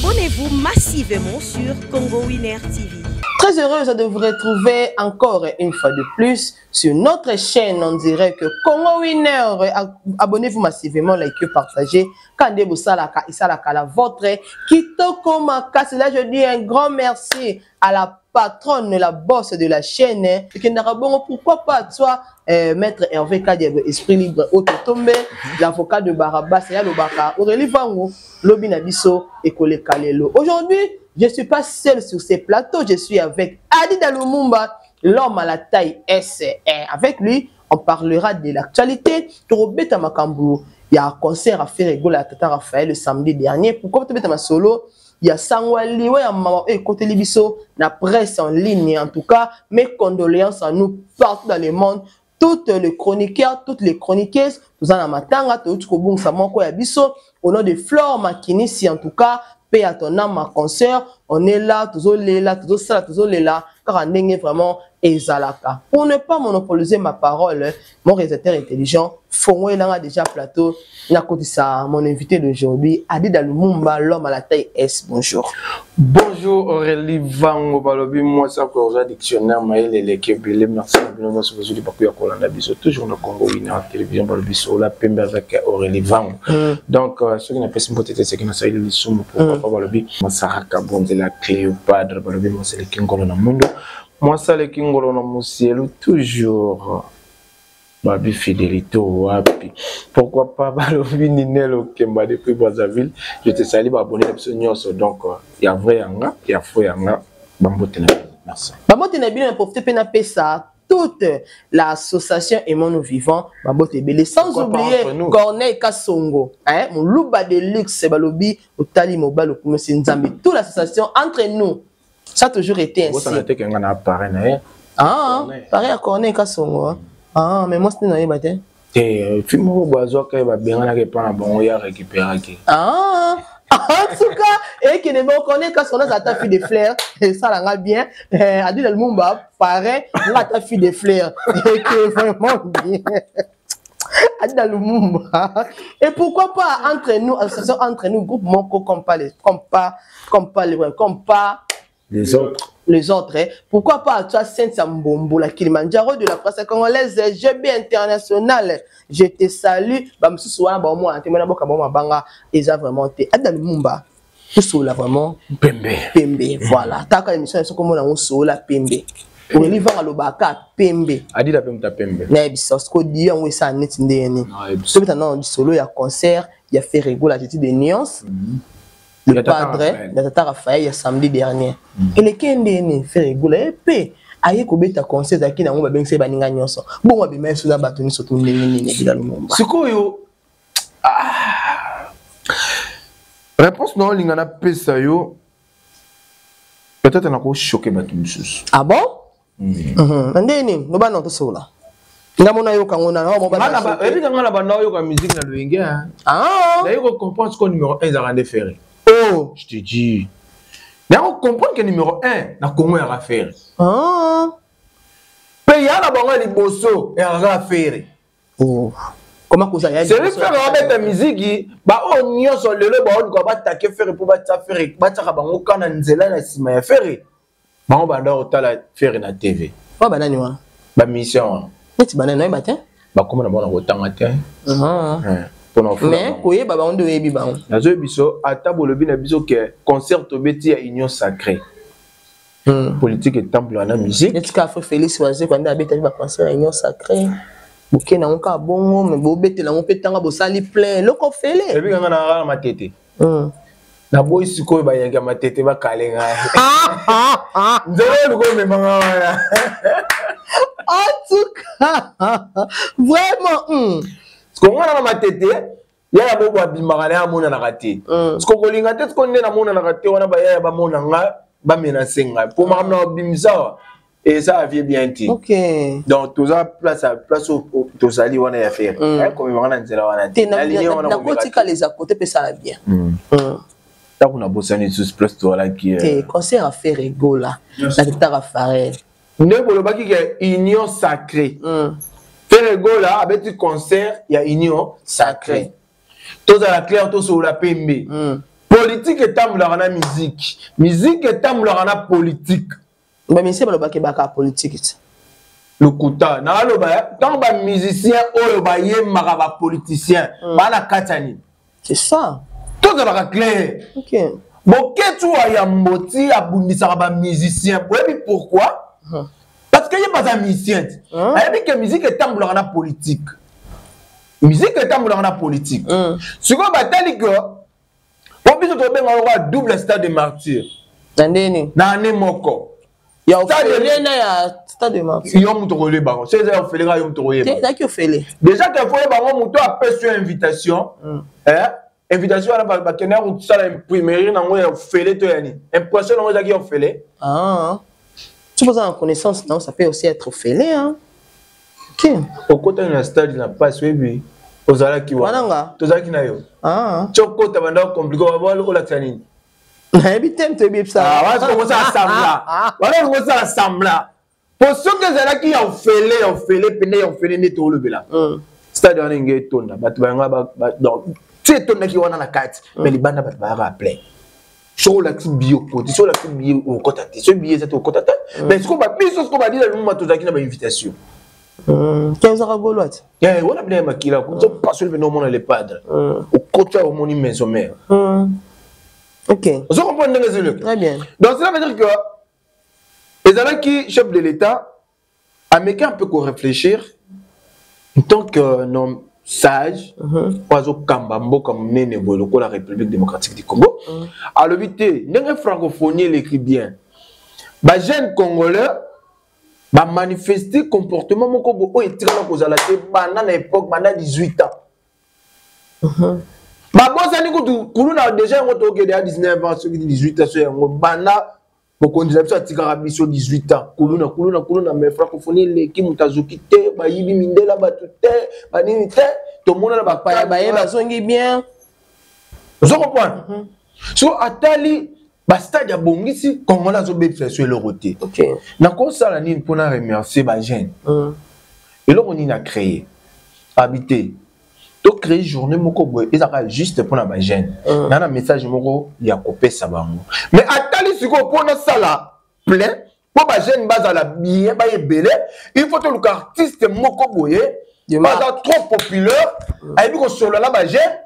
Abonnez-vous massivement sur Congo Winner TV. Très heureuse de vous retrouver encore une fois de plus sur notre chaîne. On dirait que Congo Winner. Abonnez-vous massivement, likez, partagez. Kande bosalaka, isalaka la votre. Kitoko Makasi. Là, je dis un grand merci à la patronne, la boss de la chaîne. Pourquoi pas toi, Maître Hervé Kadieb, Esprit Libre, Ototombe, l'avocat de Barabas, et Alobaka, Aurélie Vango, Lobi Nabiso et Kole Kalelo. Aujourd'hui, je ne suis pas seul sur ces plateaux, je suis avec Adida Lumumba, l'homme à la taille S. Et avec lui, on parlera de l'actualité. Tobeta makambo, il y a un concert à Ferre Gola Tata Raphaël le samedi dernier. Pourquoi Tobeta solo? Il y a Sangwali, ouais, maman, et côté Libiso, la presse en ligne, en tout cas, mes condoléances à nous partout dans le monde. Toutes les chroniqueurs, toutes les chroniqueuses, tous en matanga, tout le monde, ça manque, ya biso, au nom de Flore Makinisi, en tout cas, paix à ton âme, ma consoeur, on est là, tous les là, tous ça, tous les là, car on est vraiment ezalaka. Pour ne pas monopoliser ma parole, mon réalisateur intelligent, Fongo est déjà plateau, n'a côté ça, mon invité d'aujourd'hui, Adida Lumumba, l'homme à la taille S. Bonjour. Bonjour Aurélie Vango, balobi, moi ça pour un dictionnaire, Maël et l'équipe, merci, merci, merci, merci, merci, toujours le Congo, Winner, télévision, balobi, sur la Pembe avec Aurélie Vango. Donc, ceux qui n'ont pas peut-être c'est qui n'a pas eu le soum, pourquoi pas, balobi, moi Sarah Kabonzela, Cléopâtre, balobi, moi c'est le Kingolo na mundo. Moi, ça, le Kingolo na musielu, toujours. Babi fidélité wapi. Pourquoi pas balobi Ninel Okemba depuis Brazzaville. Je te salue, abonné à nyonso. Donc, il y a vrai yanga, il y a faux yanga. Bambote na bino. Merci. Bambote na bino, profite pe na pesa toute l'association Aimons-nous Vivants, Bambote Ebele. Sans Pourquoi pas oublier entre nous? Corneille Kassongo, hein, mon louba de luxe, balobi, Otali Mobile, Okumesi Nzambe. Toute l'association entre nous. Ça a toujours été ainsi. Ça n'a été qu'un appareil, hein. Ah, Corneille. pareil à Corneille Kassongo, hein. Ah, mais moi, c'est non, il Eh, film moko boye azwaka ye, babenganaki epai na bango, ye arécupéraki. Ah, en tout cas, et qui ne me connaît qu'à son âge, ta fille de fleurs, et ça la bien. Eh, Adil Lumumba, pareil, on a ta fille de fleurs, et qui est vraiment bien. Adil Lumumba. Et pourquoi pas entre nous, association entre nous, groupe Moko, comme pas les, comme pas, comme pas les, comme pas les autres. Les autres, hein. Pourquoi pas toi, Saint Mbombo, la Kilimanjaro de la presse congolaise, GB international, je te salue. Bah, monsieur Souana, bah, moi, t'es mon avocat, bah, banga, et ça vraiment, t'es Adil Lumumba. Tout cela vraiment. Pembe. Pembe, voilà. T'as quand émission, c'est comme on a un sola Pembe. Aurélie Vanga Lobaka, Pembe. Adila Pembe, ta Pembe. Mais, ça, ce qu'on dit, on ça net ndene. Non, et puis Ce que t'as dans du solo, il y a concert, il y a fait rigoler, la petite des nuances. Le Il y a Tata padre, Raphaël. il y a Tata Raphaël, il y a samedi dernier. Et le Kendene, fait rigoler, et puis, aye kobeta concert aki nango babengisa baninga nyonso. Bongo abima so na bato nyonso to ndenge nini ebila Lumumba. Sikoyo, ah, réponse na olinga na pesa yo, peut-être na ko choquer bato mosusu. Ah bon? Ndenge nini? Loba na tosola. Nga mona yoka ngona, na mo ba Nga na na ba, choquer. ebi nga na ba na yoka musique na loyenge, hein. Ah. Na yoko comprendre ce que numéro 1 ezalaka nde Ferré. Oh. Je te dis. Na yoko comprendre que numéro 1 na Congo ya Ferré. Ah. Pe ya na bango liboso ya Ferré. Oh. Comment que ça ya C'est lui liboso Ferré ya abeta musique, ba o nyonso lelo ba oluka ba take Ferré po ba tia Ferré, ba tiaka bango kana nzela na sima ya Ferré. Bango banda otala Ferré na TV. Ba banani wana? Ba mission wana. Neti banani na yeba te? Ba koma na bango na kotanga te. Ah. Hein. Pona ofula Mais bango. koyeba bango nde oyebi bango. Nazoyebi biso ata bolobi na biso ke concert tobeti ya Union Sacrée. Politique et temple na musique. Neti ka Frère Félix Wazekwa nde abetaki ba concert ya Union Sacrée. Boke nango kaka bongo, mais bobetela yango mpe tanga bosali plein. Eloko fele. Ebi kanga na kaka na matete. Naboyi sikoyo bayangi ya matete bakale ngai. Nzela oyo likoyo omemanga wana. En tout cas, vraiment. Parce que ngana na matete, yaya bobo abimaka na ye amonanaka te. Parce que kolinga te, sikoyo nde namonanaka te wana bayaya bamona nga, bamenase ngai. Po makambo na babimisa awa, et ça a vie bien te. Ok. Donc, toza place à place oyo tozali wana ya Ferré. Aye komemaka na nzela wana te. Te, Na ligne wana na komeka te. kotika les à côté pe ça bien. Ntango nabosani lisusu place tozalaki, Te, concert à Ferré Gola, na Tata Raphaël. Nde bolobaki ke Union Sacrée. Ferré Gola abeti concert ya Union Sacrée. Tozala clair, tosolola pembe. Politique etambolaka na musique, musique etambolaka na politique. Bamusicien balobaka ebaka politique ti. Lokuta. Naaloba, ntango bamusicien oyo bayembaka, bapoliticien baa na kati ya nini? C'est ça. Tozalaka clair. Boketshu wa Yambo ti abundisaka bamusicien, boyebi pourquoi? Parce que ye baza musicien ti ayebi ke musique etambolaka na politique, musique etambolaka na politique. Sikoyo batali ke po biso tobenga lokola double stade de martyr. Na ndeni? Na ane moko. Ya ofele na ya stade de martyr. Yo moto koyeba yango, so eza ya ofele kaka, yo moto koyeba. Te, ezalaki ofele. Déjà ke fo oyeba yango, moto apesi yo invitation, invitation wana bakendaka kosala imprimerie nango ya ofele to ya nini, impression nango ezalaki ya ofele. Ah. Tu poses en connaissance, non, ça peut aussi être ofele, hein. Ok. Okotani na stade na pasi, oyebi ozalaki wana? Nga. Tozalaki na yo. Ah. Ti okota, banda compliqué, olakisa nini? Nayebi te, moto oyebi bisa. Wana okosala semblant, wana okosala semblant, po soki ezalaki ya ofele, ya ofele pene, ya ofele nde toolobela. Stade wana enge etonda, bato bayanga donc ti etondaki wana na kati, mais libanda bato bayaka plein. Soki olakisi billet, okoti. Soki olakisi billet, okota te. Soki billet eza te, okota te. Mais sikoyo babiso, sikoyo badila Lumumba, tozalaki na bainvitation. Te, ozaka golo ati. Wana bina ya makila pasoli mpena, omona le padre, okoti awa, omoni maison mère. Ozo comprendre ndenge ezoleka? Très bien. Donc cela veut dire que ezalaki chef de l'État ameki un peu koréfléchir en tant que homme sage oyo azokamba mboka monene boye lokola République démocratique du Congo. Alobi te, ndenge francophonie eleki bien, bajeune congolais bamanifeste comportement moko boye oyo etikala kozala te banda na époque, banda 18 ans. Babosani kutu kuluna déjà, yango tokende ya 19 ans, soki 18 ans, so yango banda mokonzi na biso atikaka biso 18 ans, kuluna, kuluna, kuluna. Mais francophonie eleki, moto azoki te, bayibi mindela bato te, banini te, tomona na bapaya baye bazongi bien. Ozo comprendre? So atali bastade abongisi, congolais azobebisa so eloko te. Nakosala nini mpona remercier bajeune? Eloko nini acréer abi te, tocréer journée moko boye ezalaka juste mpona bajeune na message moko ya kopesa bango. Mais atali sikoyo, mpona sala plein, mpo bajeune bazala bien, bayebele, il faut toluka artiste moko boye baza trop populaire, ayebi kosolola na bajeune,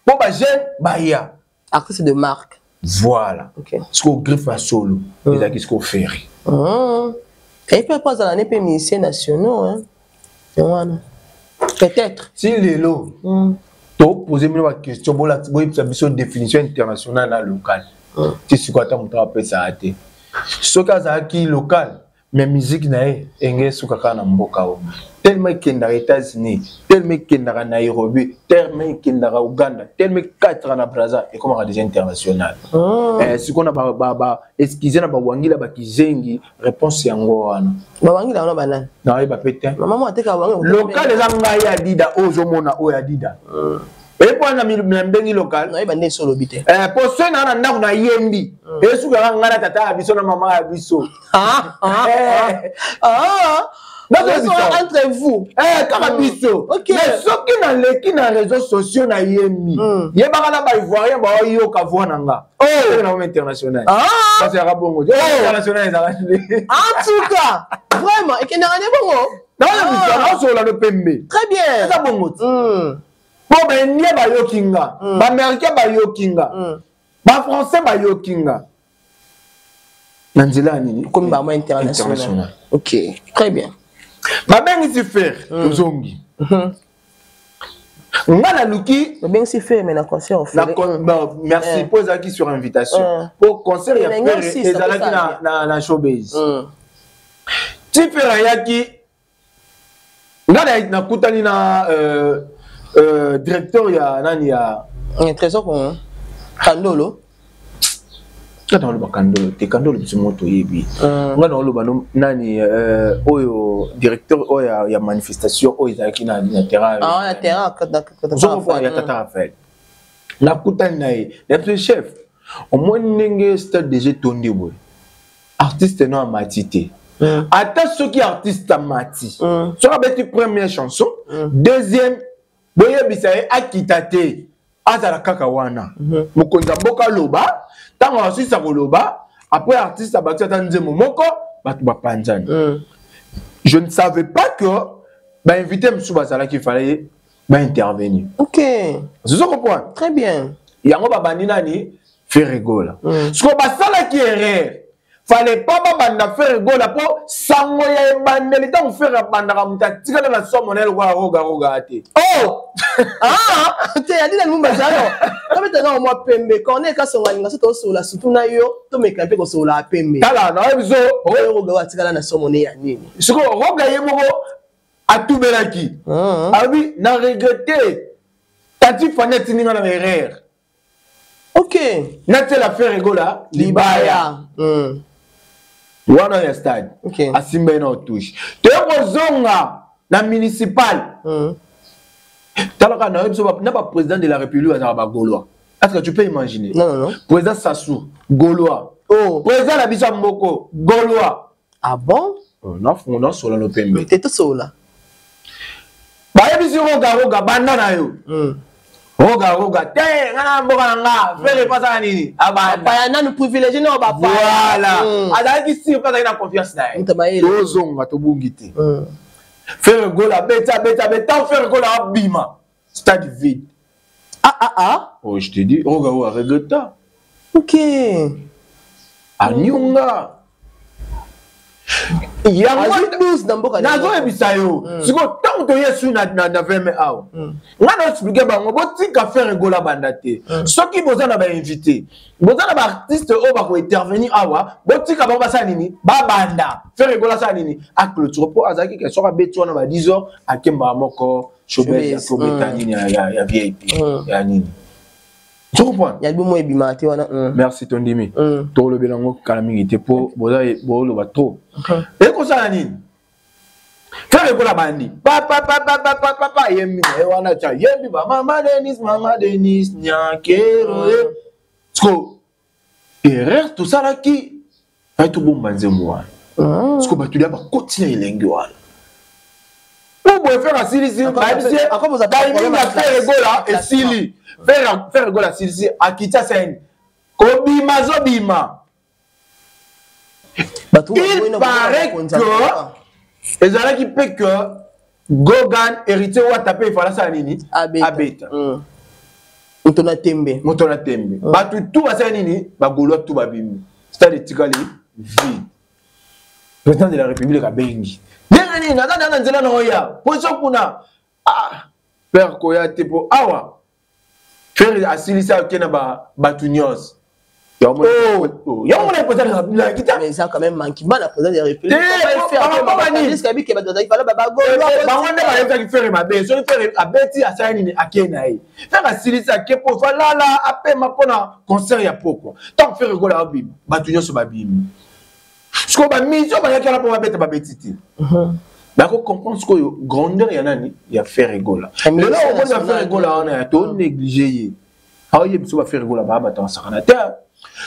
mpo bajeune baya. Artiste de marque. Voilà. Sikoyo griffe ya solo ezalaki sikoyo Ferre. Et puis après azala ne mpe musicien nationaux, hein, wana peut-être. Si lelo topose bino baquestion, boyebisa biso définition internationale na local. Ti sikoyo ata moto apesaka te. Soki azalaki local, mais musique na ye enge esuka kaka na mboka oyo, tellement ekendaka États-Unis, tellement ekendaka Nairobi, tellement ekendaka Uganda, tellement ekataka na Braza, ekomaka déjà international. Sikoyo na excuse na bawangila bakizengi, réponse yango wana. Bawangila wana banani? Nayeba pe te. Mama ateka wangi. Local eza ngai Adida oyo ozomona, oyo Adida epo wana na mbengi local. Nayeba nde so olobi te. Po soki naa na ndako nayembi, esukaka ngai na tata ya biso na mama ya biso. Entre vous. Kaka biso. Mais soki naleki na réseaux sociaux, nayembi, yebaka na baivoirien baoyoka voix na nga na international, parce yaka bongo international ezalaka. En tout cas, vraiment ekendaka nde bongo. Naosolola no pembe. Très bien. Eza bongo ti mpo baindien bayoki nga, baaméricain bayoki nga, bafrançais bayoki nga na nzela ya nini? Komi bango international. Ok, très bien. Babengisi Ferre, tozongi, nga naluki. Babengisi Ferre, mais na concert? Bon, merci. Mpo ezalaki sur invitation, po concert ya Ferre ezalaki na showbase. Ti Ferre ayaki, nga nakutani na directeur ya nani ya Trésor Kandolo. Nga naoloba Kandolo te, Kandolo biso mo toyebi. Nga naoloba nani oyo directeur oyo ya manifestation oyo ezalaki na terrain. Na terrain. Ya tata Raphaël. Nakutani na ye, nayebi chef, omoni ndenge stade déjà etondi boye, artiste no amati te. Ata soki artiste amati, soki abeti première chanson, deuxième, boyebisa ye akita te. Azala kaka wana. Mokonzi ya mboka aloba, ntango asilisa koloba, après artiste abakisi ata nzembo moko, bato bapanzani. Je ne savais pas que bainvité mosusu bazalaki, fallait baintervenir. Ozo comprendre? Très bien. Yango babandi nani? Ferre Gola. Sikoyo basalaki erreur, fallait pas babanda Ferre Gola, mpo sango ya ebandeli, ntango Ferre abandaka, moto atikala na somo na ye lokola Roga Roga te. Oh, ah te, Adina Lumumba, zalo tobeta na mwa pembe. Corneille Kasonga alinga so tosola, surtout na yo, tomeka mpe kosolola pembe. Tala, nayebi so. Oyo Roga oyo atikala na somo ne ya nini? Sikoyo Roga ye moko atubelaki, alobi na regrette, tati Fani atindi nga na erreur. Natiela Ferre Gola libaya wana ya stade. Asimba ye na otouche, toye kozonga na municipal. Talaka, nayebi biso na baprésident de la République bazalaka bagaulois. Est-ce que tu peux imaginer? Non, non, non. Président Sassou, gaulois. Oh. Président na biso ya mboko, gaulois. Ah bon? Oh, nafungo nasola no pembe. Te, tosola. Bayebisi Roga Roga, banda na yo. Roga Roga te, nga na mboka na nga, Ferre pasala nini, abanda. Bapaya nanu privilégié na bapaya. Voilà. Azalaki sûr mpe azalaki na confiance na ye. Moto mayele. Tozonga, tobungi te. Ferre Gola abeti, abeti, abeti. Ntango Ferre Gola abima, stade vide. Ah ah ah. Oh, je te dis, Roga oyo aregretta. Anyonga yango. Azwi 12 na mboka na ye. Nazoyebisa yo, sikoyo ntango toye su na 20 awa, nga na expliquer bango, botika Ferre Gola banda te. Soki boza na bainvité, boza na baartiste oyo bakointervenir awa, botika bango basala nini, babanda. Ferre Gola asala nini, aclôture, mpo azalaki ke soki abeti wana ba 10 heures, akembaka moko showbuzz. Akobeta nini ya VIP ya nini, tu comprends? Ya album oyo ebimaka te wana. Merci, tondimi. Tolobela yango kala mingi te, mpo boza boloba trop. Ekosala nini? Ferre Gola bandi papapapapapa, yembi na ye wana, tia yembi ba mama Denis, mama Denis Nyakero. Siko erreur tosalaki, ayi tobomba nzembo wana. Siko bato lia bakoti na elengi wana po boye Ferre asilisi, bayebisi ye timing ya Ferre Gola esili. Ferre Gola asilisi, akiti, aseni kobima, azobima. Bato Il paraît que ezalaki mpe que Gogan, Héritier Wata mpe efala asala nini? Abeta. Abeta. Moto na tembe. Moto na tembe. Bato tu basala nini? Bagaulois tu babimi, stade etikali vide. Président de la République abengi, ndenge nini naza na nzela na oya poso kuna? Ah, père, koya te, mpo awa Ferre asilisi, ake na bato nyonso. Yango mona président de la République te. Mais eza quand même manquement na président de la République. Bango nde bayebisaki Ferre mabe. Soki Ferre abeti, asali nini, ake na ye. Ferre asilisi, ake mpo falala apema mpona concert ya pokwa. Ntango Ferre Gola abima, bato nyonso babimi. Sikoyo bamisio bayaki wana mpo babeta, babeti te. Bako comprendre sikoyo grandeur ya nani? Ya Ferre Gola. Lelo omoni baFerre Gola wana ya tonéglige ye, aoyebi biso baFerre Gola baa bato asakana te.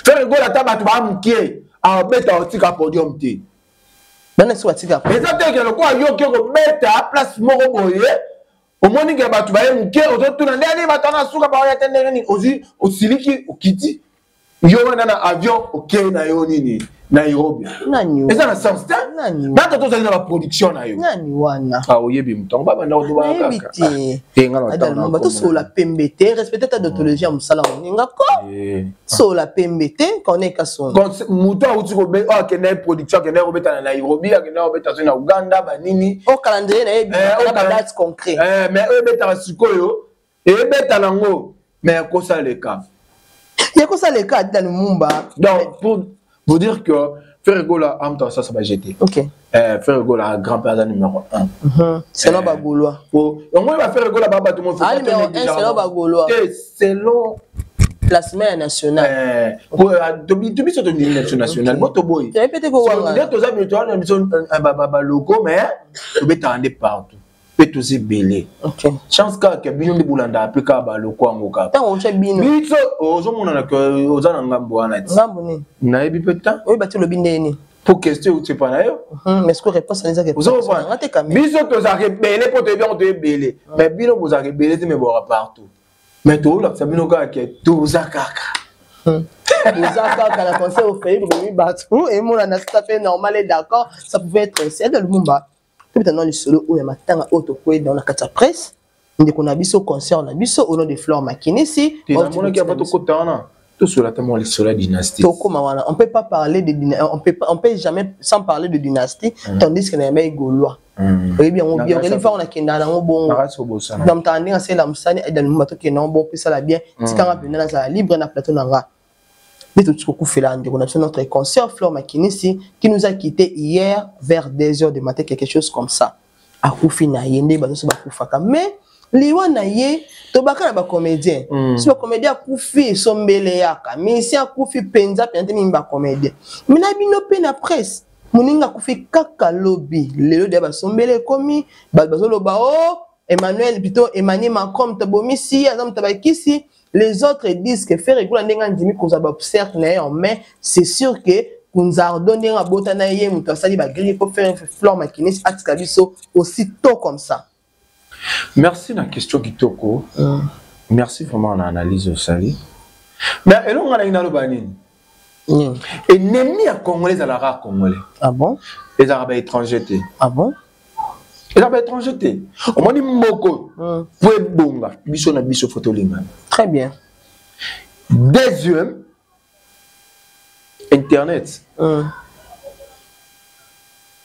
Ferre Gola, ata bato baa mokie, abeta, otika podium te. Bana so batika. Eza te ke lokola yo oke kobeta place moko boye, omoni ke bato baye moke, ozotuna ndenge nini bato wana suka baoya te, ndenge nini ozwi, osiliki, okiti yo wana na avion, okei na yo nini, Nairobi. Nani? Eza na sens te. Nani? Nata tozali na baproduction na yo. Nani wana? Ah, oyebi moto yango babanda koloba. Nayebi kaka te. Te, nga na Adal Mamba, tosola pembe te, respecte ta déontologie ya mosala moninga ko. Sola pembe te, Corneille Kasonga. Moto awuti kobe oyo akendaki production, akendaki kobeta na Nairobi, akendaki kobeta so na Uganda, banini. O calendrier na ye Eh, na badate concret. Mais oyo ebetaka sikoyo, ebeta nango, mais ekosaleka. Ya kosaleka, Adina Lumumba. Donc pour vous dire que Ferre Gola amuta asasa bajete. Ferre Gola, grand père, aza numéro 1. Selon bagaulois. Po yango oyo baFerre Gola baa bato. Ah, numéro 1 selon bagaulois. Te, selon classement ya national. Biso tondimi na biso national bo toboyi. Toyebi pe te kowanga. Nde toza toza na biso baloko, mais tobetaka nde partout mpe toza ebele. Chance kaka ke bino nde bolandaka mpe kaka baloko yango kaka. Ntango otya bino. Biso ozomonana ke oza na ngambo wana ti. Ngambo nini? Nayebi mpe ta. Oyeba ti olobi ndeni. Po question euti epa na yo. Mais ce que réponse ezaka. Ozocomprendre? Te quand même. Biso tozalaka ebele mpo toyebi yango, toyebele, mais bino bozalaka ebele te, mais bwaka partout. Mais tolakisa bino kaka ke toza kaka. Toza kaka na conseil ofei bokomi bato emonana, tout à fait normal et d'accord, ça pouvait être celle de Lumumba. Tobeta na lisolo oyo ya matanga oyo tokwei na kati ya presse, ndeko na biso, concert na biso au nom de Flore Makinisi. Namonaki ava tokota wana, tosola ta mwa lisolo ya dynastie. Tokóma wana. On peut pas parler de, on peut pas, on peut jamais sans parler de dynastie, tandis que na yamba Gaulois, oyebi yango bien, okeli fa nakendaka nango bongo na motaka ndenge asala mosani Aida Lumumba. Tokende yango bon, pesala bien, tikanga mpenza nazala libre na plateau na nga. Nde toti kokufela ndeko na biso, notre concert Flore Makinisi, qui nous a quitté hier vers 2 heures de matin, quelque chose comme ça. Akufi na ye nde bato nyonso bakufaka, mais liwa na ye tobaka na bacomédien. So bacomédien akufi, esombele yaka musicien akufi mpenza mpenza te mingi bacomédien. Mais na bino mpe na presse, moninga akufi kaka lobi, lelo deya basombele ekomi, bato bazoloba o Emmanuel, plutôt Emmanuel Macron moto abomisi, aza moto abakisi. Les autres disent que Ferre Gola, ndenge andimi kozwa baobsèques na ye en main, c'est sûr que Kunzardo, ndenge abota na ye, moto asali bagrike mpo Ferre Flore Makinisi atika biso aussitôt comme ça. Merci na question kitoko. Merci vraiment na analyse osali. Mais elongo nga nangi naloba nini? Ennemi ya Congolais ezalaka Congolais. Ah bon? Ezalaka baétranger te. Ah bon? Eza baétranger te. Omoni moko po ebonga, biso na biso faut tolingana. Très bien. Deuxième, internet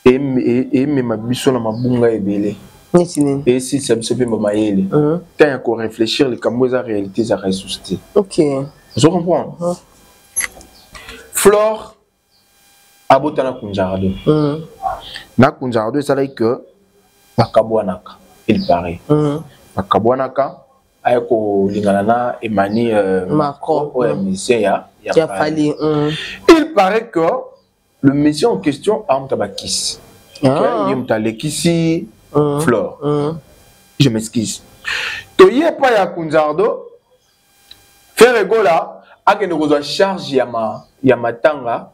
emema biso na mabunga ebele. Neti nini? Esilisa biso mpe bamayele. Temps ya koréfléchir likambo eza réalité ezalaka lisusu te. Ozo comprendre? Flore abota na Kunzardo. Na Kunzardo esalaki ke bakabwanaka, il paraît. Bakabwanaka, aye kolingana na Emani Macron. Oyo ya musicien ya ya Fali. Il paraît que le musicien en question amuta bakisi. Ye moto alekisi Flore. Je m'excuse, toye epai ya Kunzardo, Ferre Gola akende kozwa charge ya matanga.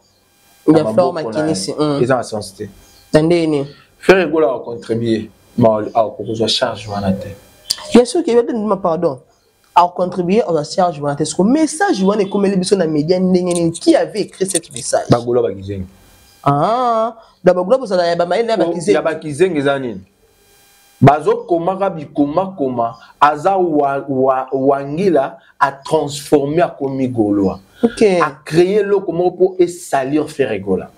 Ya Flore Makinisi. Eza na sens te. Na ndeni? Ferre Gola acontribue, akokozwa charge wana te. Bien sûr que, pardon, acontribuer à la charge wana te. Ce message wana ekomeli biso na média ndenge nini? Qui avait écrit cette message? Bagolo bakizengi. Ah, da bagolo bozala ya bamayele ya bakizengi. Ya bakizengi eza nini? Bazokomaka bikomakoma, aza wangila, atransforme, akomi Gaulois. Acréer eloko moko mpo esalir Ferre Gola.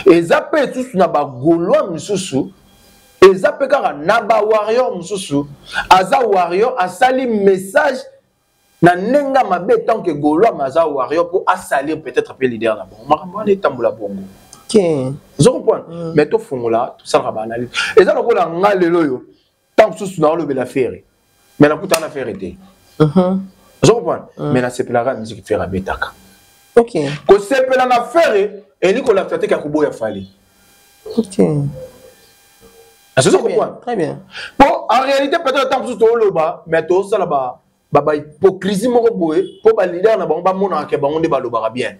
Eza mpe lisusu na bagaulois misusu, eza mpe kaka na bawarrior mosusu, aza warrior, asali message na ndenge ya mabe tant que Gaulois, mais aza warrior, mpo asalir peut-être mpe leader na bango. Makambo wana etambola bongo. Ozo comprendre? Mais tofongola, tosalaka baanalyse. Eza lokola nga lelo oyo, ntango mosusu naolobela Ferre, mais nakutana na Ferre te. Ozo comprendre? Mais nasepelaka musique Ferre abetaka. Kosepela na Ferre eli kolakisa te ka koboya Fally. Ozo comprendre? Très bien. Po en réalité, peut-être ntango mosusu tooloba, mais tozosala ba hypocrisie moko boye mpo baleader na bango bamonaka ke bango nde balobaka bien.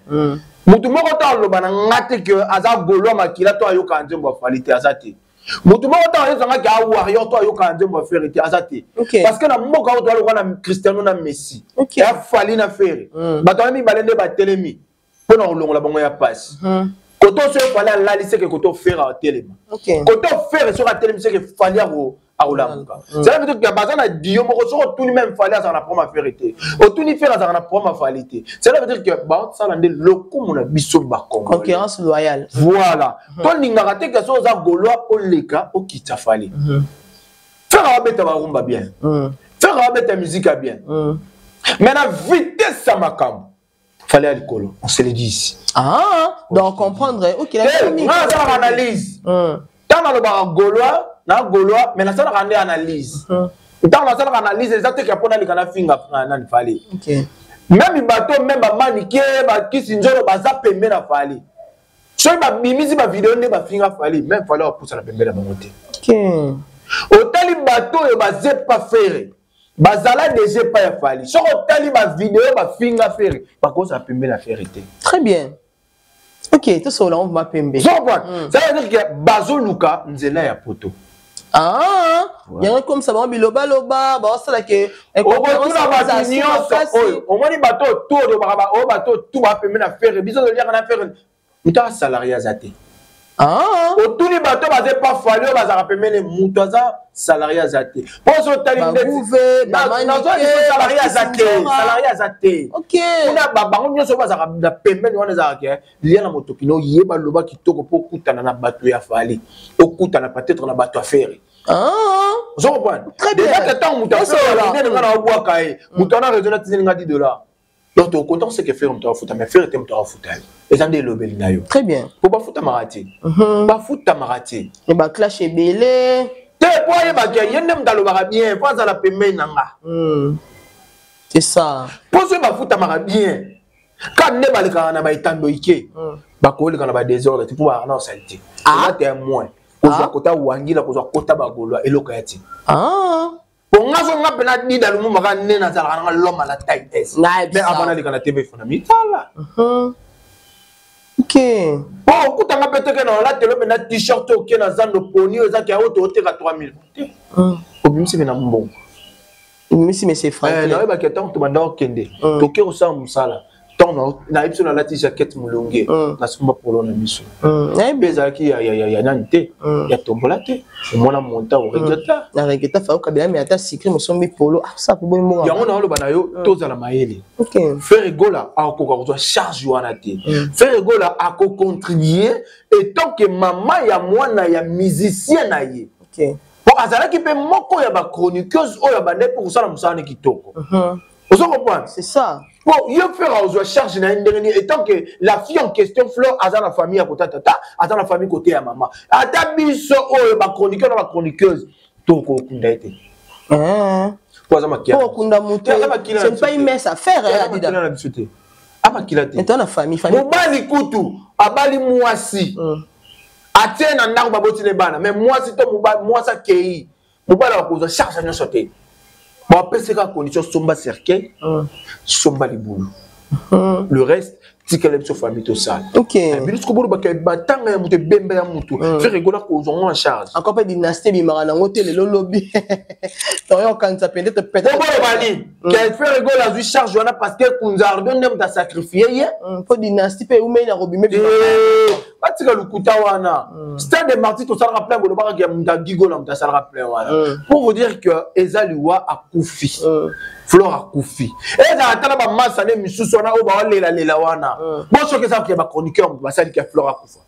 Motu moko to aloba na nga te ke aza Gaulois makila to ayokaka nzembo ya Fally te, aza te. Motu moko to ayozanga ke awarrior to ayokaka nzembo ya Ferre te, aza te. Parce que na mboka oyo toaloka na Cristiano na Messi, ya Fally na Ferre, bato wana mibale nde batelemi mpo na kolongola bango ya pasi. Koto soki Fally alali, seke koto Ferre atelema. Koto Ferre soki atelemi, seke Fally akolamuka. Ça veut dire que baza na dio moko. Soki otuni même Fally, azala na problème affaire te. Otuni Ferre, azala na problème afali te. Cela veut dire que baosala nde lokumu na biso Bacongolais. Concurrence loyale. Voilà. Tolingaka te ke so oza Gaulois, oleka okita Fally. Ferre abeta barumba bien, Ferre abeta musique ya bien, mais na vitesse ya makambo, Fally ya likolo, on se le dit ici. Ah, donc comprendre, ok. Nga nasalaka analyse. Ntango nalobaka Gaulois na Gaulois, mais nasalaka nde analyse. Ntango nasalaka analyse, eza teke mpo naleka nafinga nani, Fally. Même bato, même bamanike, bakisi nzolo baza pembe na Fally, soki babimisi bavideo nde bafinga Fally, même Fally apusana pembe na bango te. Otali bato oyo bazepa Ferre, bazala déjà epai ya Fally, soki otali bavideo bafinga Ferre, bakozala pembe na Ferre te. Très bien, ok, tosolola ngo vraimen pembe. Zo comprendre? Ça veut dire que bazoluka nzela ya poto. Ah, yango ekomisa bango bilobaloba, baosala ke okotuna bato nyonso oyo omoni, bato oyo tu olobaka, oyo bato oyo tu bapembe na Ferre, biso toliaka na Ferre, moto aza salarié aza te. Otuni bato baza epa Fally, oyo bazalaka pembeni, moto aza salarié aza te. Mpo so otali salarié aza te, salarié aza te kuna. Bango nyonso bazalaka na pembeni wana, ezalaka lia na motoki no, yeba loba kitoko mpo okutana na bato ya Fally, okutana peut-être na bato ya Ferre. Ozo comprendre déjà que ntango moto afere nga na obwaka ye, moto wana raison atindeli nga 10 $. Donc tokonta ce que Ferre moto afuta, mais Ferre te moto afuta ye, eza nde elobeli na yo. Très bien. Mpo bafutamaka te, bafutamaka te. Baclash ebele. Te, mpo ayebaka ye nde moto alobaka bien, mpo azala pembeni na nga. C'est ça. Mpo soki bafutamaka bien, ka nde balekaka na baetando ike, bakoleka na badésordre te, mpo bazalaka na osali te. Eza te moins kozwa kota wangila, kozwa kota bagolwa, eloko ya te. Po nga so nga mpena Dida Lumumba kaka nde nazalaka nanga l'homme à la taille S, mais avant naleka na TV, fona mitala. Po okutanga mpe teke na olatelo mpe na t-shirt, oke na zando poni oyo ezaki oyo tooteka 3000 te, obimisi mpe na mbongo. Obimisi, monsieur Franklin. Nayebaki ntango tobanda okende, toke kosala mosala, ntango nayebi so nalati jaquette molonge, nasomba polo na biso mpe ezalaki ya nani te, ya tombola te, omona monta oregreta. Na regreta fa okabela, mais ata sikri mosombi polo asa mpe boni mbongo. Yango naoloba na yo, tozala mayele. Ferre Gola akokoka kozwa charge wana te. Ferre Gola akocontribue etant que mama ya mwana ya musicien na ye, po azalaki mpe moko ya bachroniqueuse oyo abandaki mpo kosala mosala ne kitoko. Ozo comprendre? C'est ça. Po ye Ferre azwa charge na ye ndenge nini, étant que la fille en question, Flore, aza na famille ya kota tata, aza na famille kote ya mama? Ata biso oyo bachroniqueur na bachroniqueuse, tokokunda ye te, po aza makila. Po okunda moto, c'est pas une mince affaire. Makila na biso te, amakila te. Maintenant na famille, famille. Mobali kutu abali mwasi, atie na ndako, baboti ne bana, mais mwasi to mwasi akei, mobali akozwa charge nyonso te. Bapesi kaka condition: somba cercueil, somba libulu, le reste tikala biso famille tosala. Bino siko bolobaka batanga ya moto, ebembe ya motu, Ferre Gola kozwa ngo en charge. Encore mpe dynastie ebimaka nango te lelo lobi, toyo okanisa peut-être. Boloba nini ke Ferre Gola azwi charge wana parce que Kunzardo nde moto asacrifie ye? Mpo dynastie mpe eumeli na kobima. Batika lokuta wana. Stade de Martyr tosalaka plein, bolobaka ya moto agigola, moto asalaka plein wana pour vous dire que eza liwa, akufi, Flore akufi. Ezala ata na bamasa nde misusu wana oyo baolelalela wana, bo soki ezalaka ya bachroniqueur, moto basaliki ya Flore akufa.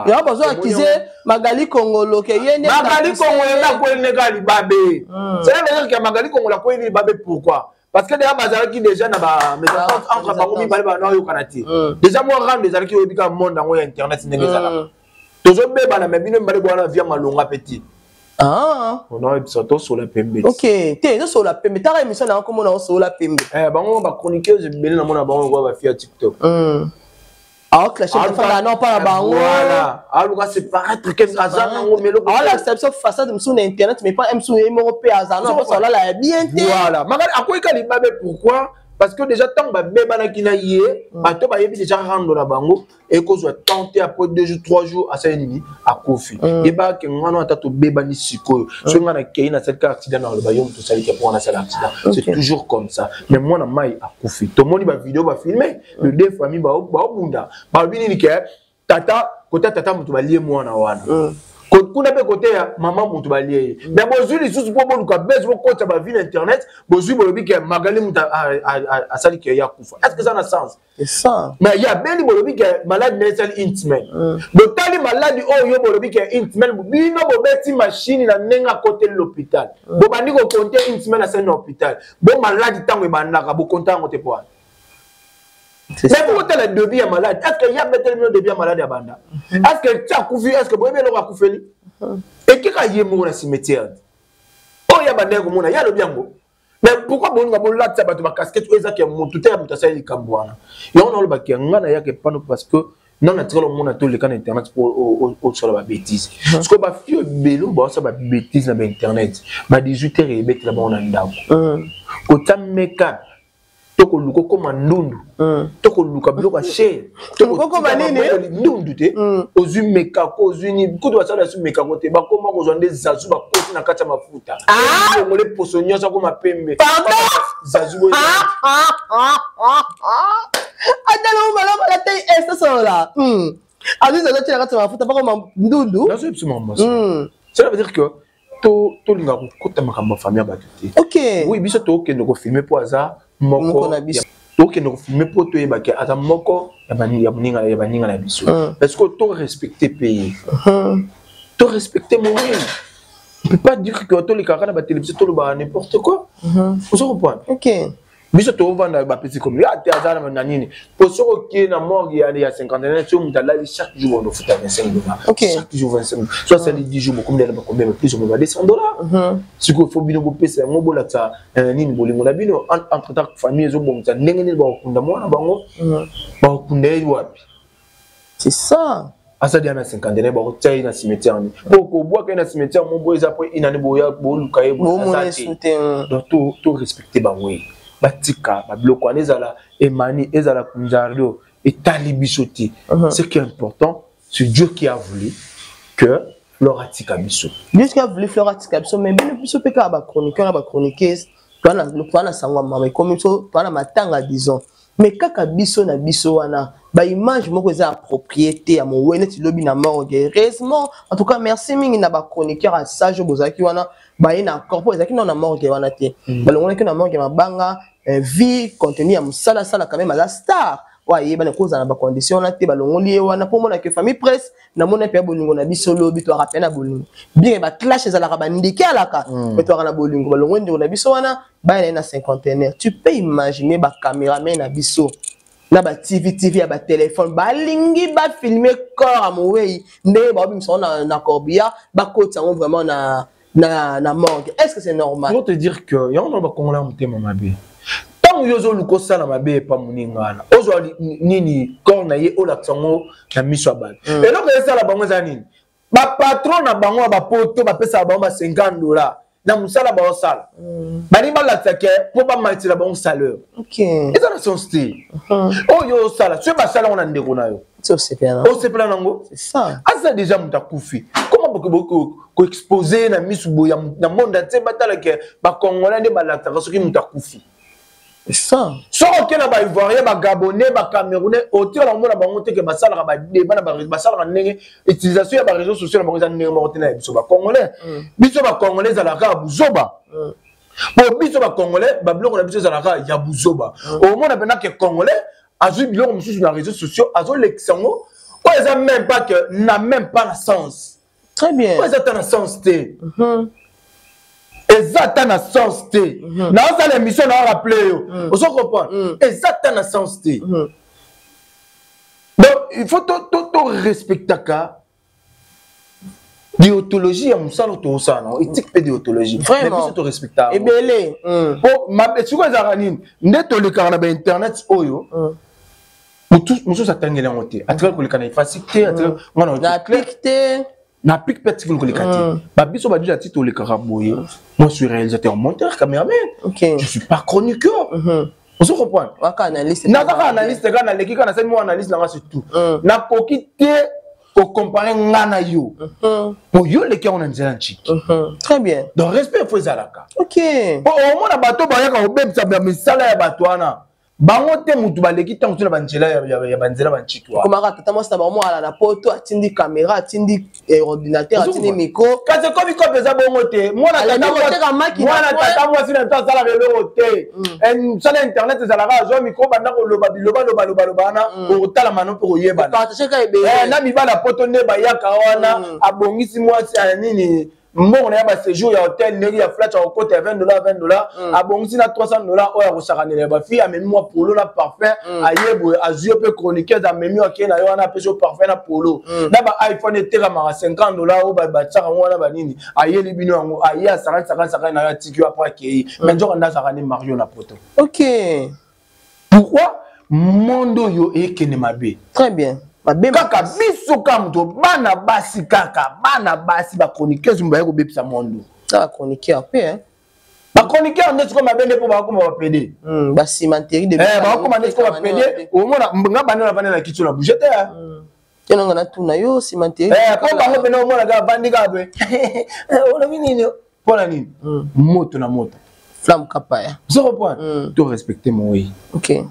Yango bazo accuser Magali Kongolo ke ye nde. Magali Kongolo nde akweli ndenge libabe. Cela veut dire que Magali Kongolo akweli libabe. Pourquoi? Parce que déjà bazalaki déjà na ba mésentente entre bango mibale, bana oyokana te. Déjà mwa rande ezalaki, oyebi kaka monde yango ya internet ndenge ezalaka, tozobebana, mais bino mibale bwana via malonga mpe te. Onaoyebisa tosola pembe. Ok, te, tosola pembe. Taka émission na komona osola pembe. Bango bachroniqueuse ebele namona bango lokola bafille ya TikTok. Aoclashe non mpa na bango. Voilà, aluka se paraître ke aza nango meloko. Aolakisa biso façade mosusu na internet, mais pas mosusu ye moko mpe aza na mposa olala ya bien te. Voilà, Magali akoyika libabe. Pourquoi? Parce que déjà ntango babebanaki na ye, bato bayebi déjà rando na bango, ekozwa temps te, après 2 jours, 3 jours, asali nini? Akufi. Yebaka ngano ata tobebani sikoyo, soki nga nakei nasali kaka accident, na aloba yo moto osaliki mpo wana asala accident. C'est toujours comme ça. Mais mwana mai akufi, tomoni bavideo bafilme le deux famille baobunda, balobi nini? Ke tata kota tata moto balie mwana wana, kuna mpe kote ya mama moto balie ye. Mais bozwi lisusu mpo boluka bese, bokota bavie na internet, bozwi bolobi ke Magali moto asali ke ye akufa. Est ce que eza na sens? Mais ya beli bolobi ke maladi na ye esali une semaine. Botali maladi oyo yo bolobi ke une semaine, bino bobeti machine na ndenge akoteli l'hôpital, bobandi kokonte une semaine asali na hôpital. Bo maladi ntango ebandaka, bokonta yango te po wana. Mais po kotala début ya maladi, est ce que ya beteli bino début ya maladi ya banda? Est ce que ti akufi, est ce que boyebi eloko akufeli? Ekeka ye moko na cimetière oyo ya bandaki komona ye alobi yango. Mais pourquoi bolinga bolatisa bato bacasquette oyo ezaki ya motu te, ya moto asali likambo wana? Yango naolobaki ya ngai nayaka epano parce que non, natikala omona toleka na internet mpo osala babétise. Parce que bafille ebele oyo baosala babétise na bainternet, ba 18 heures ebetela bango na ndako, kotia makeup. Tokoluka okoma ndundu, tokoluka biloko ya cher. Okoma nini? Ndundu te. Ozwi mekako, ozwi nini, kutu basala yasu mekako te, bakoma kozwa nde zazu, bakoti na kati ya mafuta, longole poso nyonso, akoma pembe. Zazu boye. Atala omalabala te, esosola azwi zazu, atie na kati ya mafuta, bakoma ndundu. Nazoyebi biso makambo. Cela veut dire que tolinga kokota makambo ya famille ya bato te. Oui, biso tokende kofilmer mpo aza moko, tokende kofilmer mpo toyebake aza moko ya baninga na biso, parce que torespecte mpe ye, torespecte mowei. On peut pas dire que tolekaka na batélévision, tolobaka n'importe quoi. Ozo comprendre? Biso tovanda, bapesi komi ya te, aza na nini, po soki okei na morgue ya cinquantenaire, soki moto alali, chaque jour bondo futa 25 $, chaque jour 25, so asali 10 jours, bokomi na bacombien? Plus ou moins ba 200 $. Sikoyo faut bino bopesa yango, bolakisa nini, bolingo na bino. Entre temps, famille ezobongisa ndenge nini bakokunda mwana bango, bakokunda ye wapi. C'est ça. Asali ya na cinquantenaire, bakotia ye na cimetière ni po kobwaka ye na cimetière mo boye eza po inani, boya boluka ye aza te. Donc to respecte bango, ye batika babiloko wana, ezala emani, ezala kunzario, etali biso te. Ce qui est important, c'est Dieu qui a voulu que Flore atika biso. Dieu qui a voulu Flore atika biso. Mais bino, biso mpe kaka bachroniqueur na bachroniqueuse, toa na sango ya mama ekomi biso, toa na matanga, disons, mais kaka biso na biso wana, baimage moko eza approprié te ya mowe neti lobi na morgue. Heureusement, en tout cas merci mingi na bachroniqueur ya sage oyo bozalaki wana, baye na accord, mpo ezalaki nano na morgue wana te. Balongolaki na morgue mabanga vi contenu ya mosala asala. Quand même aza star oyo ayebani, kozala na bacondition wana te. Balongoli ye wana mpo mona ke famille presse namoni mpe ya bolingo na biso. Lobi toyaka mpe na bolingo, bien baclash ezalaka, bandeke alaka, me toyaka na bolingo. Balongoli ndeko na biso wana, baya na ye na cinquantenaire. Tu peux imaginer bacameraman na biso na ba TV TV ya batelefone balingi bafilme corps ya mowei, ndenge baobimisa yango na corbillard, bakotisa yango vraiment na morgue. Est ce que c'est normal? Pour te dire que yango na bakongola motema mabe, ntango yo ozoluka osala mabe epa moninga wana, ozwa nini, corps na ye, olakisa yango na miso ya bato. Eloko esala bango eza nini? Bapatron na bango ya bapoto bapesaka bango ba 50 $ na mosala baosala, balingi balakisa ke mpo bamatisela bango salaire. Eza na sens te. Oyo osala, soki basala yango na ndeko na yo, osepela nango? Aza déjà moto akufi, comment koexpose na misu boye na monde entier, batala ke bacongolais nde balakisaka soki moto akufi? Soki oke na baivoirien, bagabonais, bacamerounais, otikala komona bango te ke basalaka badeba na basalaka ndenge utilisation ya baréseau sociaux na bango eza ndenge moko te na ya biso bacongolais. Biso bacongolais ezalaka ya buzoba, po biso bacongolais babiloko na biso ezalaka ya buzoba. Omona mpena ke congolais azwi biloko mosusu na réseau sociaux, azolekisa yango, oyo eza même pas que na même pas na sens. Très bien. Oyo eza ata na sens te, eza ata na sens te. Naosala émission na rappeler yo, ozo comprendre, eza ata na sens te. Donc il faut to respectaka déontologie ya mosala oyo tozosala nango, éthique mpe déontologie. Biso torespectaka ebele. Po sikoyo ezalaka nini nde tolekaka na bainternet oyo, mosusu atangeli yango te, atikali koleka na IFASIC te. Na pic te. Na pic mpe atikali koleka te. Babiso baduja ti tolekaka boye. Moi, je suis réalisateur, monteur, cameraman, je suis pas chroniqueur, ozo comprendre? Nazaka analyste kaka, naleki kaka, nasali mo analyse nanga, c'est tout. Nakoki te kocompare nga na yo, po yo leki yango na nzela nciki. Très bien. Donc respect faut ezalaka. Po omona bato bayaka kobebisa misala ya bato wana, bango te mutu baleki ntango to na banzela ya banzela banciki wana. Komaka tata mwasi na bango ala na poto, atindi caméra, atindi ordinateur, atindi micro. Kasi ekomi kope, eza bongo te. Mwana tata mwasi na to asalaka eloko te. Mosala internet ezalaka azwa micro, banda koloba biloba, loba, loba, loba wana, okotalama no mpe koyebana na mibala poto nde bayaka wana. Abongisi mwasi ya nini, mbongo na ya baséjour ya hotel, ndenge ya flat ya kokota ya 20 $, 20 $, abongisi na 300 $ oyo akosakanela ya bafille, amemi mwa polo na parfum, aye boye, azwi yo mpe chroniqueuse, amemi yo, akei na yo wana, apesi yo parfum na polo na ba iPhone etekamaka 50 $ oyo batiaka yango wana banini, ayeli bino yango, aye asakani sakani sakani na yo, atiki yo, après akei. Mais nzoka nde azalaka nde mario na poto. Pourquoi monde oyo ekende mabe? Très bien. Kaka biso kaka moto, bana basi, kaka bana basi bachroniqueuse baye kobebisa mondo. Bachroniqueur mpe. Bachroniqueur nde sikoyo mabe nde mpo bakoma bapede. Bacimenterie de eh, bakoma nde sikoyo bapede. Omona nga bande na vandi na kiti na bouge te. Tena nga natuna yo cimenterie. Eh, mpo bango mpena omona kaka bandi kaka pe olobi nini mpo na nini moto na moto. Flamme kapaya. Ozo comprendre? To respecter mowei. Ok.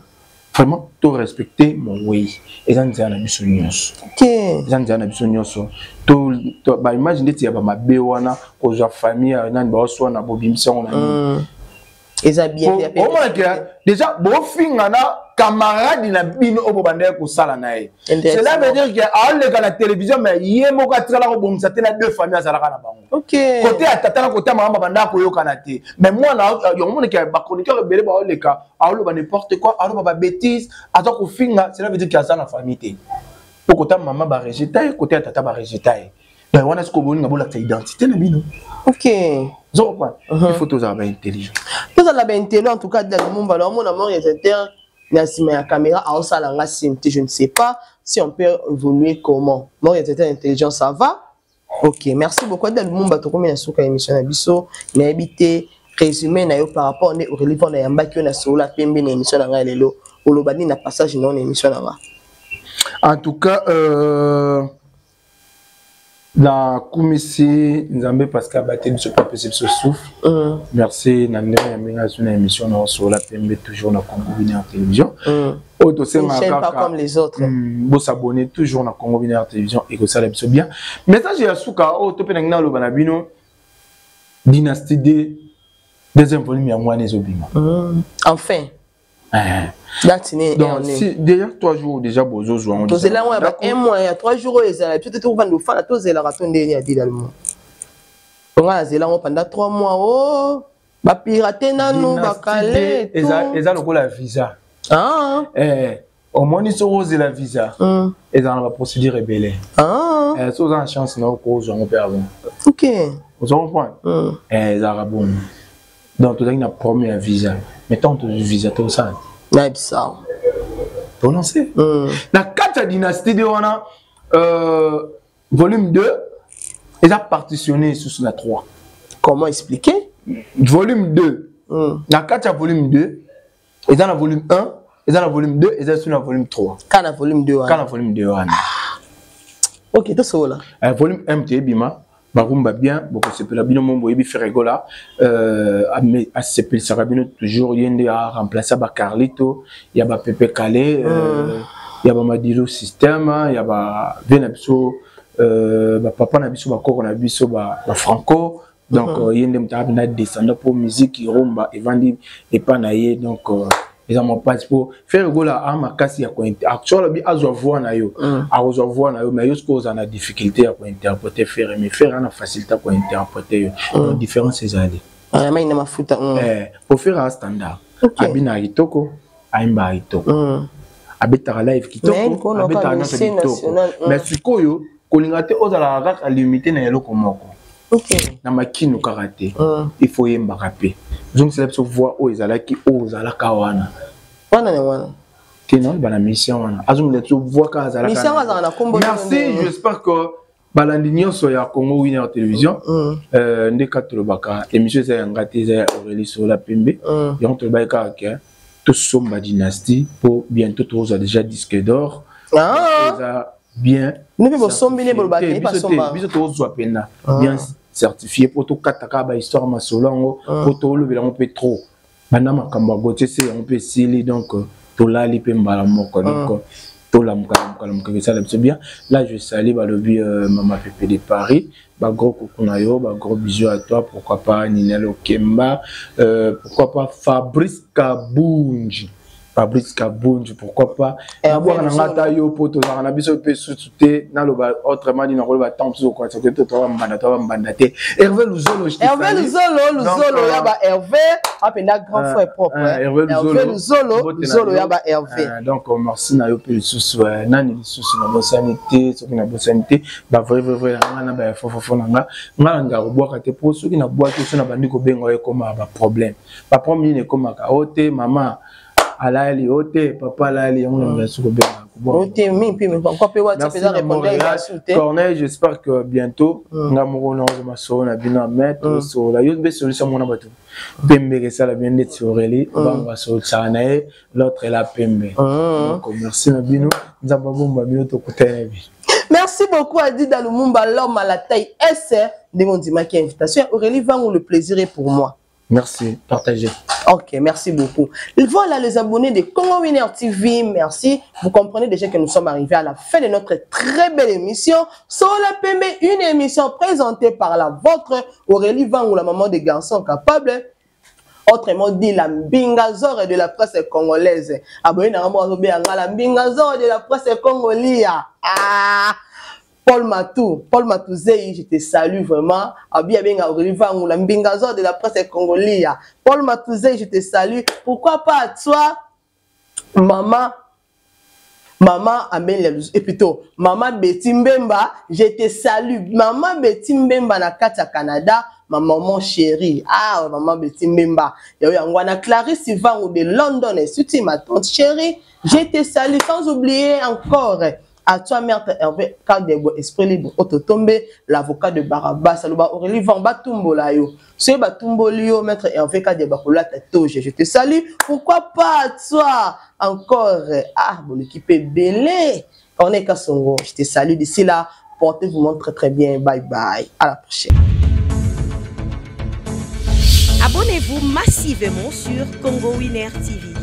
Vraiment, to respecter mowei, eza nzela na biso nyonso. Eza nzela na biso nyonso. To baimage ndeti ya bamabe wana, kozwa famille ya nani baoswana, bobimisa yango na nini? Eza bien. Omonake déjà bofinga na camarade na bino oyo bobandaki kosala na ye. Cela veut dire que aoleka na télévision, mais ye moko atikala kobongisa te na deux famille azalaka na bango. Kote ya tata na kote ya mama, babandaka koyokana te. Mais mwana yango omonake bachroniqueur ebele baoleka, aoloba n'importe quoi, aoloba babêtise, aza kofinga. Cela veut dire que aza na famille te, po kota mama barejeta ye, kote ya tata barejeta ye. Donc wana sikoyo bolinga bolakisa identité na bino. Ozo comprendre? Il faut tozala baintelligent. Tozala baintello. En tout cas, Dida Lumumba na omona mort réalisateur na nsima ya caméra aosala nga sim te. Je ne sais pas si on peut évoluer comment. Mort réalisateur intelligent, ça va. Ok, merci beaucoup, Adida Lumumba. Tokomi na suka ya émission na biso. Nayebi te résumé na yo par rapport nde Aurélie Vanda yambaki yo na Solola Pembe na émission na ngai lelo. Oloba nini na passage na yo na émission na nga? En tout cas, nakumisi Nzambe parce que abateli biso mpe apesi biso souffle. Merci na ndenge ya ndenge azwi na émission na Osola Pembe, toujours na Congo Binaire Télévision. Oyo tosengaka kaka comme les autres. Bosabonner toujours na Congo Binaire Télévision, ekosala biso bien. Message ya suka oyo to mpe nangi naloba na bino, Dynastie D, deuxième volume yango wana ezobima. Enfin. Date nini? Donc si déjà 3 jours déjà bozozwa yango. Tozela yango ya ba un mois ya 3 jours oyo ezala biso te, tokobanda ofanda tozelaka to ndeni ya Dida Lumumba. Onga nazela yango pendant 3 mois o bapirate nanu bakale. Eza lokola visa. Ah. Eh, omoni soki ozela visa, ezala na baprocédure ebele. Ah. Eh, soki oza na chance na okozwa yango mpe avant. Oza comprendre? Ezalaka bongo. Donc tozalaki na problème ya visa, mais tant tozwi visa, tosala Nayebisa. Tolance na kati ya Dynastie de wana, volume 2 eza partitionné lisusu na 3. Comment expliquer? Volume 2, na kati ya volume 2 eza na volume 1, eza na volume 2, eza lisusu na volume 3. Ka na volume 2 wana. Ka na volume 2 wana. Ok, tosola. Volume 1 teyebima barumba bien, bokosepela bino mo boyebi Ferre Gola asepelisaka bino toujours. Ye nde aremplace bacarlito ya bapepe kale, ya bamadilo système, ya bavie na biso, bapapa na biso, bakoko na biso, bafranco. Donc ye nde moto na descendant mpo musique rumba evandi epa na ye. Donc eza mwa mpasi mpo Ferre Gola a makasi ya actuel alobi azwa voix na yo, akozwa voix na yo, mais yo soki oza na difficulté ya kointerpréter Ferre, mais Ferre ana facilité ya kointerpréter yo. Donc différence ezali. Mai na mafuta. Po Ferre a standard, abinaka kitoko, ayembaka kitoko, abetaka live kitoko, abetaka nyonso kitoko. Mais sikoyo kolinga te ozalaka kaka limité na eloko moko na makinu kaka te. Il faut oyembaka mpe, zongisela biso voix oyo ezalaki, oyo ozalaka wana. Wana na wana. Te, naoloba na mission wana, azongela biso voix kaka azalaka. Mission azalaka na kombo. Merci, j'espère que balandi nyonso ya Congo Winner Télévision, nde kaka tolobaka, émission eza ya nga te, eza ya Aurélie Sola Pembe. Yango tolobaki kaka ke tosomba Dynastie mpo bientôt tozwa déjà disque d'or. Eza bien. Bino mpe bosombi nde bolobaka ye basomba. Biso tozwa mpena bien certifié mpo tokata kaka bahistoire, masolo yango mpo tolobela yango mpe trop. Banda makambo ya Gautier se yango mpe esili, donc tolali mpe mbala moko. Donc tolamuka, lamuka, lamuka, esala biso bien. Là je salue, balobi mama Pepe de Paris, bagros coucou na yo, bagros bisous à toi. Pourquoi pas Ninel Okemba, pourquoi pas Fabrice Kabunji, Fabrice Kabunji, pourquoi pas nabwaka na nga ata yo mpo tozalaka na biso mpe susu te. Naloba autrement dit, nakoloba ntango mosusu okokanisa te, to bambanda, to bambanda te. Hervé Luzolo. Hervé Luzolo, Luzolo ya ba Hervé apenda, grand frère propre. Hervé. Hervé Luzolo, Luzolo ya ba Hervé. Donc merci na yo mpe lisusu. Nani lisusu nabosani te? Soki nabosani te, bavrai vrai vrai ya nga na bayafofofo na nga, nga na nga kobwaka te, mpo soki nabwaki so na bandi kobenga oyo ekomaka baproblème. Baproblème nini ekomaka? O te mama alali, o te papa alali, yango na ngai soki obengaka. Te mingi mpe encore mpe WhatsApp eza répondre te. Corneille, j'espère que bientôt nga moko naozwa masolo na bino, mais tosolola yo mpe solution mona bato pembe esala bien ndeti Aurélie bango basolisaka na ye, l'autre ela pembe. Donc merci na bino, Nzambe abomba bino, tokutana na bino. Merci beaucoup Adida Lumumba, l'homme à la taille S. Ndenge ondimaki invitation Aurélie Vangu, le plaisir est pour moi. Merci, partagez. Ok, merci beaucoup. Voilà les abonnés de Congo Winner TV, merci. Vous comprenez déjà que nous sommes arrivés à la fin de notre très belle émission. Solola Pembe, une émission présentée par la vôtre, Aurélie Vangu, la maman des garçons capables. Autrement dit, la Mbingazor de la presse congolaise. Abonné la Mbingazor de la presse congolaise. Ah! Paul Matou, Paul Matouzei, je te salue vraiment. Abi Abenga Aurélie Vangu, la Mbingazor de la presse congolaise. Paul Matouzei, je te salue. Pourquoi pas toi, maman, Maman Amélie, et plutôt, Maman Betty Mbemba, je te salue. Maman Betty Mbemba na kati ya Canada, ma maman chérie. Ah, Maman Betty Mbemba. Yangwana Clarisse Vangu de London, et surtout ma tante chérie, je te salue. Sans oublier encore, à toi, Maître Hervé Kadebo, Esprit Libre, Ototombe, l'avocat de Barabas, Aloba Aurélie Van Batumbola yo. Soki batumboli yo, Maître Hervé Kadebo, kolata toge, je te salue. Pourquoi pas toi, encore, ah, bon, l'équipe est belle. On est Kassongo, je te salue d'ici là. Portez-vous très très bien. Bye bye. À la prochaine. Abonnez-vous massivement sur Congo Winner TV.